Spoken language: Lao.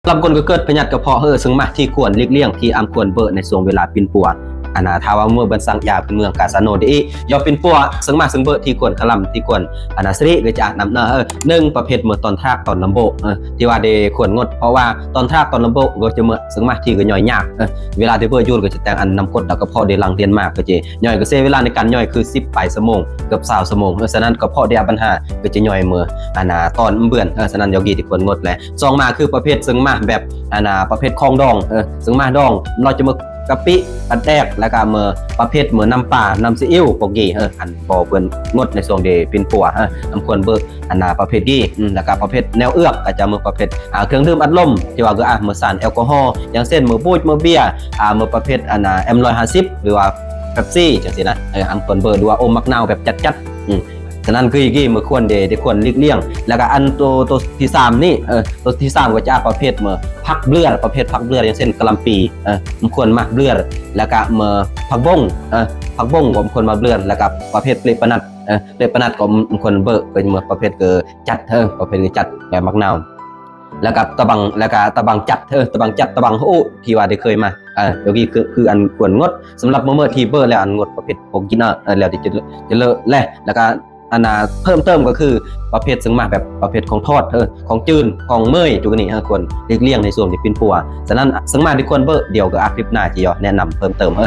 ສຳລັບຄົນທີ່ເກີດພະຍາດກະເພາະ ເອີ ເຊິ່ງມາທີ່ຄວນຫຼີກລ່ຽງ ທີ່ອຳຄວນເບີໃນຊ່ວງເວລາປິ່ນປົວ. ອັນນ່າ ຖ້າວ່າເມື່ອເບິ່ງສັກຢາພື້ນເມືອງກາຊາໂນເດອີ ຢ່າປິ່ນປົວ ເຊິ່ງມາເຊິ່ງເບີທີ່ຄວນຄະລຳ ທີ່ຄວນ ອັນນ່າ ສະລິ ກໍຈະອາບນ້ຳເນາະ. ເອີ ໜຶ່ງ ປະເພດເມື່ອຕອນທາກຕອນລຳໂບ ເອີ ທີ່ວ່າໄດ້ຄວນງົດ ເພາະວ່າຕອນທາກຕອນລຳໂບກໍຈະເມື່ອ ເຊິ່ງມາທີ່ກໍຍ່ອຍຍາກ. ເອີ ເວລາທີ່ເບີຢູ່ກໍຈະແຕ່ງອັນນ້ຳກົດ ແລ້ວກະເພາະໄດ້ຫຼັ່ງລຽນມາ ກໍຈະຍ່ອຍ ກໍເສຍເວລາໃນການຍ່ອຍຄືສິບປາຍຊົ່ວໂມງ ເກືອບຊາວຊົ່ວໂມງ. ເອີ ສະນັ້ນກະເພາະໄດ້ອັບບັນຫາ ກໍຈະຍ່ອຍເມື່ອ ອັນນ່າ ຕອນເບື້ອນ. ເອີ ສະນັ້ນຢາກດີທີ່ຄວນງົດແຫຼະ. ສອງມາຄືປະເພດເຊິ່ງມາແບບ ອັນນ່າ ປະເພດຂອງດອງ ເອີ ເຊິ່ງມາດອງ ເຮົາຈະເມື່ອກະປິ ປາແດກ ແລ້ວກະເມື່ອປະເພດເມື່ອນ້ຳປາ ນ້ຳຊີອິ້ວ ພວກນີ້ ເອີ ອັນບໍ່ເພິ່ນງົດໃນຊ່ວງທີ່ປິ່ນປົວ ເອີ ອຳຄວນເບີ ອັນນ່າ ປະເພດນີ້ ອືມ ແລ້ວກະປະເພດແນວເອືອກ ອາດຈະເມື່ອປະເພດ ອ່າ ເຄື່ອງດື່ມອັດລົມ ທີ່ວ່າຄື ອ່າ ເມື່ອສານແອລກໍຮໍ ຢ່າງເຊັ່ນ ເມື່ອບູດ ເມື່ອເບຍ ອ່າ ເມື່ອປະເພດ ອັນນ່າ ເອັມຮ້ອຍຫ້າສິບ ຫຼືວ່າເປັບຊີ ຈັ່ງຊີ້ນະ ເອີ ອຳຄວນເບີ ຫຼືວ່າອົມໝາກນາວແບບຈັດໆ ອືມ ສະນັ້ນຄືກີ້ມື້ຄວນເດ ໄດ້ຄວນຫຼີກລ່ຽງ. ແລ້ວກະອັນໂຕ ໂຕທີສາມນີ້ ເອີ ໂຕທີສາມກໍຈະປະເພດເມື່ອຜັກເບລືອ ປະເພດຜັກເບລືອ ຢ່າງເຊັ່ນ ກະຫຼ່ຳປີ ເອີ ມັນຄວນມາເບລືອ ແລ້ວກະເມື່ອຜັກບົ້ງ ເອີ ຜັກບົ້ງກໍມັນຄວນມາເບລືອ ແລ້ວກະປະເພດເປລະປະນັດ ເອີ ເປລະປະນັດກໍມັນຄວນເບີ ກໍເມື່ອປະເພດຄືຈັດ ເອີ ປະເພດຄືຈັດ ແບບໝາກນາວ ແລ້ວກະຕະບັງ ແລ້ວກະຕະບັງຈັດ ເອີ ຕະບັງຈັດ ຕະບັງໂອ້ ທີ່ວ່າໄດ້ເຄີຍມາ ເອີ ໂຕນີ້ຄື ຄືອັນຄວນງົດ. ສຳລັບມື້ທີ່ເບີແລ້ວ ອັນງົດປະເພດຂອງກິນ ເອີ ແລ້ວທີ່ຈະເລີະແລະ ແລ້ວກະ ອັນນ່າ ເພີ່ມເຕີມກໍຄືປະເພດເຊິ່ງມາແບບປະເພດຂອງທອດ ເອີ ຂອງຈືນ ຂອງເມີຍ ຈຸກນີ້ ເອີ ຄວນຫຼີກລ່ຽງໃນຊ່ວງທີ່ປິ່ນປົວ. ສະນັ້ນເຊິ່ງມາທີ່ຄວນເບີ ດຽວກໍອາທິດໜ້າຈະຢອກແນະນຳເພີ່ມເຕີມ ເອີ.